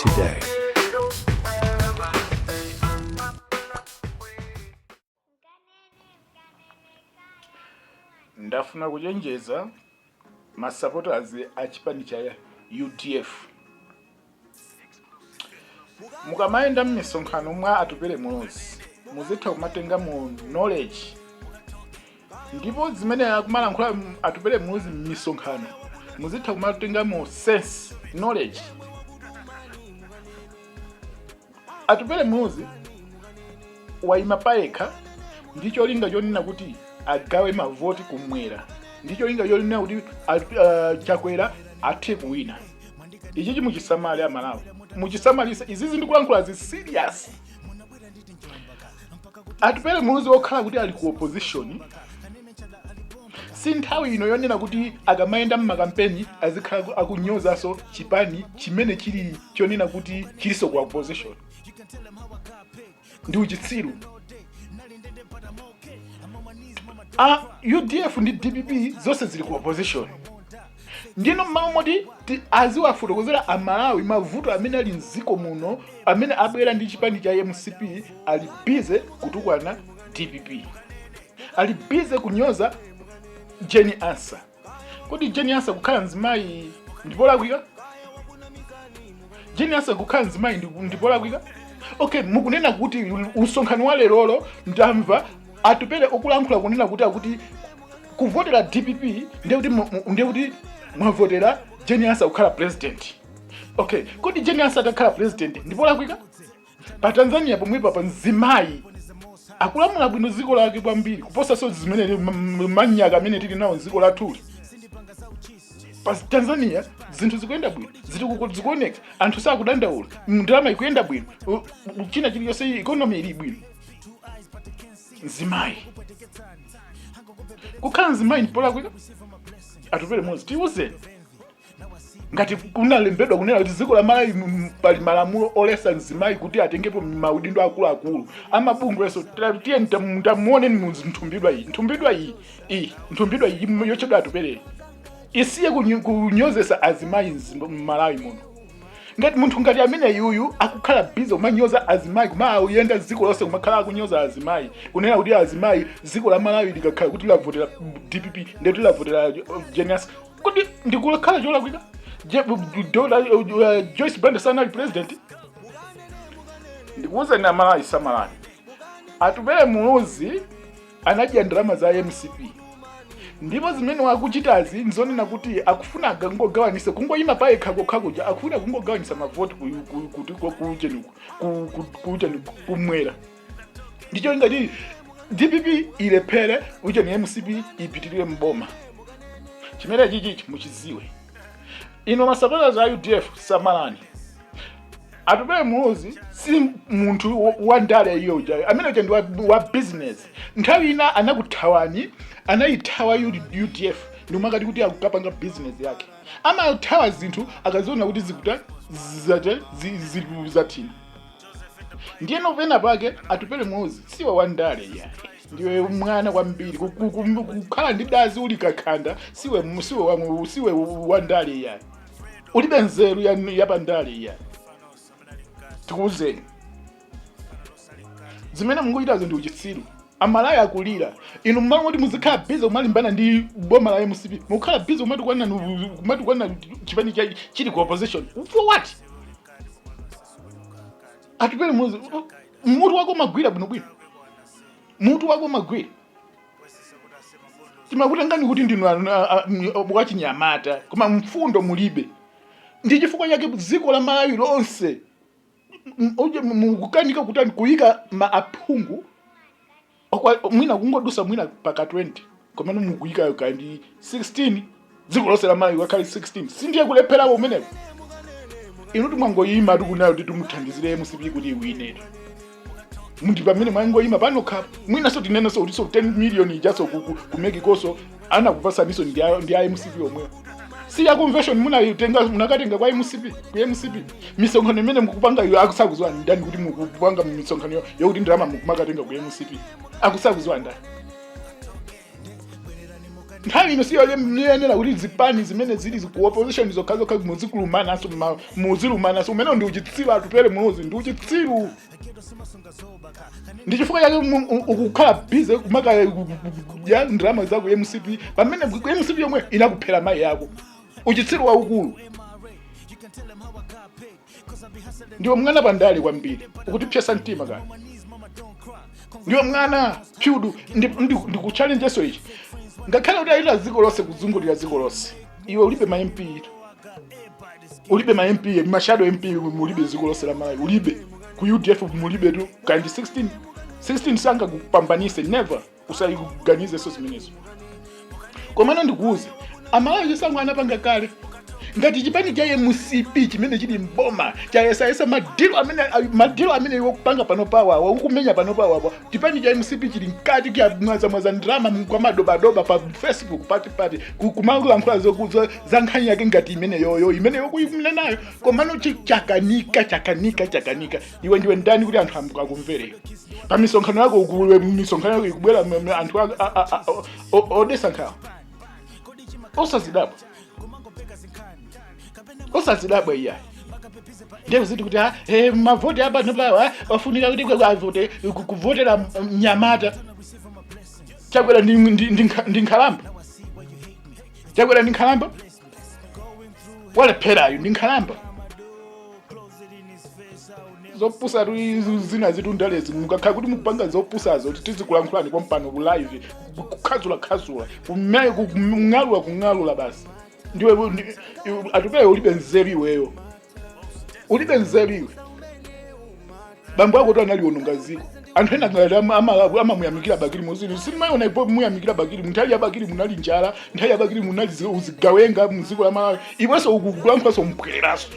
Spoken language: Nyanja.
today. Ndafuna kuchenjeza ma supporters a chipani cha UDF. Mukamayenda m'misonkhano mwa Atupele Muluzi, muzitha kumatenga mu knowledge, ndipo zimene akumalankhula Atupele Muluzi m'misonkhano muzitha kumatenga mu sense knowledge. Atupele Muluzi wayima payekha ndi cholinga chonena kuti agawe mavoti kumwera, ndi cholinga chonena kuti Chakwera athe kuwina. Ichichi muchisamale, Amalawi, muchisamalise. Izizi ndikulankhula zi serious. Atupele Muluzi wokhala kuti ali ku opposition, si nthawi ino yonena kuti akamayenda mmakampeni azikhala akunyozanso chipani chimene chili chonena kuti chilinso ku opposition. Ndi uchitsiru. A UDF ndi DPP zonse zili ku opposition. Ndino mmalo moti aziwafotokozera Amalawi mavuto amene ali mdziko muno, amene abwera ndi chipani cha MCP, ali busy kutukwana DPP, ali busy kunyoza Jane Ansah. Kodi Jane Ansah kukhala mzimayi ndipolakwika? Jane Ansah kukhala mzimayi ndipolakwika? Okay, mukunena kuti usonkhano wa lerolo ndamva Atupele ukulankhula kunena kuti akuti kuvotera DPP ndiye kuti mwavotera Jane Ansah kukhala president. Okay, kodi Jane Ansah atakhala president ndipolakwika? Pa Tanzania pomwepa pa mzimayi akulamula bwino dziko lake kwambiri kuposanso zimene manyaka amene tili nawo mdziko lathuli. Pa Tanzania zinthu zikuyenda bwino, zikuoneka, anthu sakudandaula, ndalama ikuyenda bwino, china chilichonse, economy ili bwino. Mzimayi kukhala mzimayi ndipolakwika? Atupele Muluzi, tiuzeni ngati kunalembedwa kunena kuti dziko la Malawi pali malamulo olesa mzimayi kuti atengepo maudindo akuluakulu amabungweso. Tiye tamuoneni mu nthumbidwa iyi, nthumbidwa iyi, iyi nthumbidwa iyi yotchedwa Atupele isiye kunyozesa azimayi m'Malawi muno. Ngati munthu ngati amene yuyu akukhala busy kumanyoza azimayi, kumayenda dziko lonse kumakhala akunyoza azimayi, kunena kuti azimayi, dziko la Malawi likakhala kuti lavotera DPP ndiye kuti lavotera Jane Ansah, kodi ndikukhala cholakwika? Joyce Banda sanali president? Ndikuwuzani Amalawi, samalani. Atupele Muluzi anadya ndalama za MCP, ndipo zimene wakuchitazi nzonena kuti akufuna akangogawanise, kungoyima payekha kokha kuja, akufuna kungogawanisa mavoti kucheni kumwera, ndicho ngati DPP ilephere, ucheni MCP ipitirire mboma. Chimene chichichi muchiziwe ino, ma supporters a UDF, samalani. Atupele Muluzi si munthu wa ndale iyo uja, amene uja ndi wa business. Nthawi ina anakuthawani, anayithawa UDF ndimakati kuti akukapanga business yake. Amathawa zinthu akaziona kuti zikuta zate zathina. Ndiyeno pena pake Atupele Muluzi siwe wandale ya, ndiwe mwana kwambiri. Kukhala ndi dazi uli kakhanda, siwe wandale ya, ulibe nzeru ya pandale ya. Tikuwuzeni zimene mukuchitazo ndi uchitsiru. Amalawi akulira, inu mmalo moti muzikhala busy kumalimbana ndi boma la MCP, mukukhala busy kumatukwana chipani chili ku opposition. For what? Atupele Muluzi, mutu wako umagwira bwinobwino? Mutu wako umagwira? Timakutengani kuti ndinu wachinyamata, koma mfundo mulibe. Ndi chifukwa chake dziko la Malawi lonse uje mukukanika kutani kuyika ma aphungu mwina kungodusa mwina paka 20, komano mukuyika kandi 16. Dziko lonse la Malawi wakhale 16, sindiye kulepherako kumeneko? Inu timwangoyima tikunayo kuti timuthandizire MCP kuti iwinetu, ndi pamene mwangoyima panokha. Mwinaso tinenenso kuti so 10 million ijaso ku MEC-konso anakupasaniso ndi a MCP omwewo. Si ya convention munaitenga, munakatenga kwa MCP, ku MCP. Misonkhano imene mukupanga iyo akusakuziwa ndani kuti mukupanga misonkhano yokuti ndalama mukumakatenga ku MCP? Akusakuziwa ndani? Nthawi ino siyo yoyenera kuti zipani zimene zili ku opposition zokhazokha muzikulumanaso, muzilumanaso. Umene ndi uchitsiru, Atupele Muluzi, ndi uchitsiru. Ndi chifukwa chake ukukhala busy kumaka ya ndalama zako MCP, pamene MCP yomwe inakuphera mayi yako. Uchitsiru waukulu. Ndiwe mwana pandale kwambiri, ukutipyesa mtima kani. Ndiwe mwana pyudu. Ndikuchallengeso ichi, ngakhale kuti ayita dziko lonse, kuzungulira dziko lonse, iwe ulibe ma MP ito, ulibe ma MP, ma shadow MP mulibe. Dziko lonse la Malawi ulibe. Ku UDF mulibe tu kandi 16 16, sanga kupambanise, never. Usayikuganizeso zimenezo. Komano ndikuuze Amalawi, chisankho anapanga kale. Ngati chipani cha MCP chimene chili mboma chayesayesa madilo amene, madilo amene iwe kupanga pano pawawa, ukumenya pano pawawa, chipani cha MCP chili mkati kya mwazamwaza ndrama kwa madobadoba pa Facebook pati pati, kumalankhula za nkhani yake ngati imene yoyo imene yokuinenayo, komano chakanika, chakanika, chakanika. Iwe ndiwe ndani kuti anthu akumvere pa misonkhano yako? Ukuwe misonkhano yako ikubwera anthu odesa nkhawa. Osazidabwa, osazidabwa iyayi. Ndiye ziti kuti mavoti apano pawa wafunika kuti avote kuvotera mnyamata Chakwera. Ndi nkhalamba Chakwera, ndi nkhalamba walepherayo, ndi nkhalamba. Zopusa tu zina zitundalezi. Mukakhala kuti mukupanga zopusazo, kuti tizikulankhulani kwampano ku live, kukhazula khazula, kung'alula kung'alula basi. Ndiwe Atupele, ulibe nzeru iweyo, ulibe nzeru iwe. Bambo ako tu analiononga ziko. Anthu ena ngati amamuyamikira Bakili Muluzi, sindimaona ipo muyamikira Bakili. Nthawi ya Bakili munali njala, nthawi ya Bakili munali uzigawenga mdziko la Malawi. Iwenso ukukulankhulaso mpweraso.